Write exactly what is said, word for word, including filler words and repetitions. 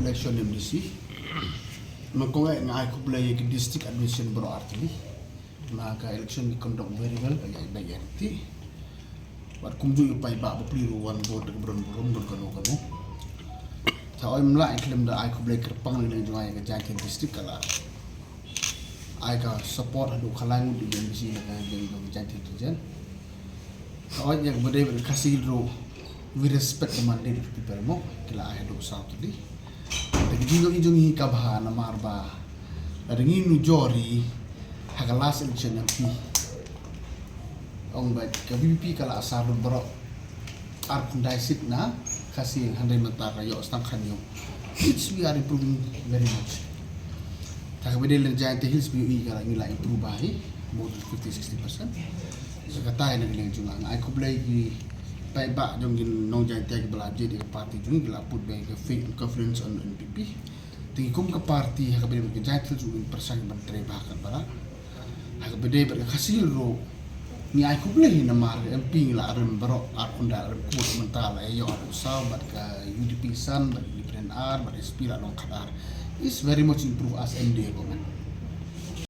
election MDC. Nangkong eh nga ai khublei ïa ki district administration baroh artylli. Na ka election ki conduct very well, ka ïa ïa ti. Bad kumjuh ïa u paidbah bapli ruh wan vote da ka burom burom, don kano kano. Ta oi mla ïa khlem da ai khublei kyrpang ïa ka Jaintia Hills District ka la ai ka support haduh khalai ngut ïa ka MDC na ka Jaintia Hills Region. Ka oi ïa ka ba dei ba ka Khasi Hills ruh, we respect the mandate of the people mo, ki la ai haduh saw tylli. Te ka jingïohi jong ngi ka bha namar ba la dang ngi nujor ïa ka last election MP. Ong ba ka VPP ka la asar baroh ar khyndai seat na Khasi Hills, hynrei mynta ka ïoh tang khatñiew. Which we are improving very much. Ta ka ba dei la Jaintia Hills ba ïohi ka la ngi la improve bha hi more than fifty sixty percent. So kata ïa na ka liang jong nga, nga ai khublei ki paidbah jong ki nong Jaintia ki ba la jied ïa ka party jong ngi, ki la put beit ka faith and confidence on NPP. Te ngi kum ka party ha ka ba dei bad ka Jaintia Hills ngin pyrshang ban trei bha katba lah. Ha ka ba dei bad ka Khasi Hills ruh ngi ai khublei namar ka MP ngi la rim baroh ar khyndai, la rim kut, mynta la ïoh ar saw bad ka UDP san bad independent ar bad SP la long khatar. Is very much improve as MDA government.